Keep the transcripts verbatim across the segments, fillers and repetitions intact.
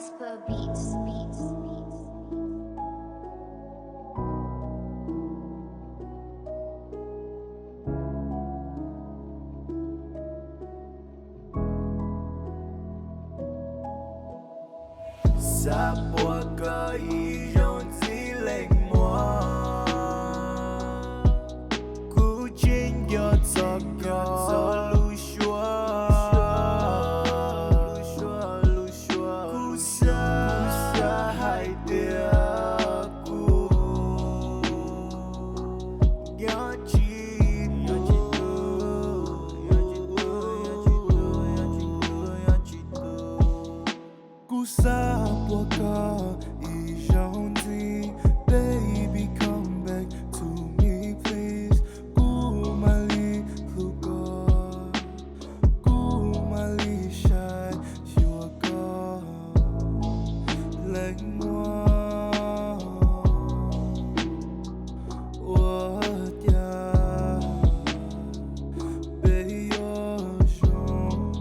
Beats, beats, beats. Sa pua ka i zhong zi leng moa. Ku ching yo tso ka tso lu shua. Ku sa, ku sa hai tia ku. Ya chi tu. Ku sa pua ka i zhong zi, baby, come back to me, please. Ku mali luka, ku mali shai, shua ka leng moa. Wa tia, baby, yo shong.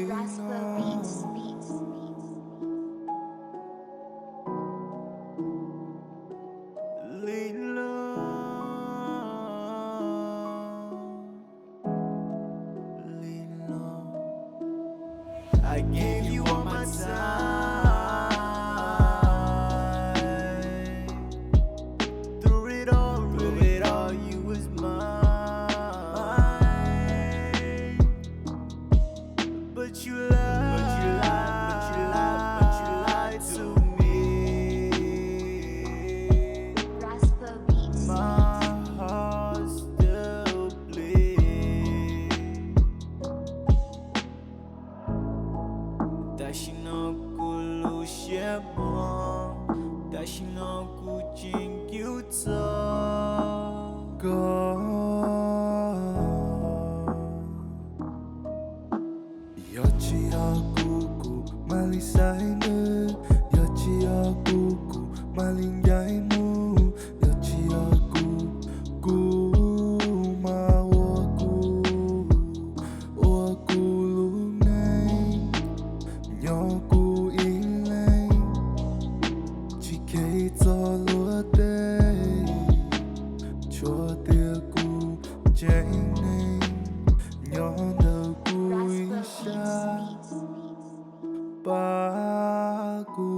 Rascal Beats, Beats, Beats. Lilo, Lilo. I gave you all my time. Through it all, through it all, you was mine. But you lied, but you lied, but you lied, but you lied to me. Rascal Beats. My heart still bleeds. Tashina ku lu shemo, tashina ku ching kyu tsa. Ka Yachi aku ku mali saine, yachi aku ku mali ngai mu, yachi aku ku ma wa ku, wa ku lu nei, nyo ku i lei, chi kei tso lua tei, chua tia ku chei nei. Nyo ndau ku i sha pa ku.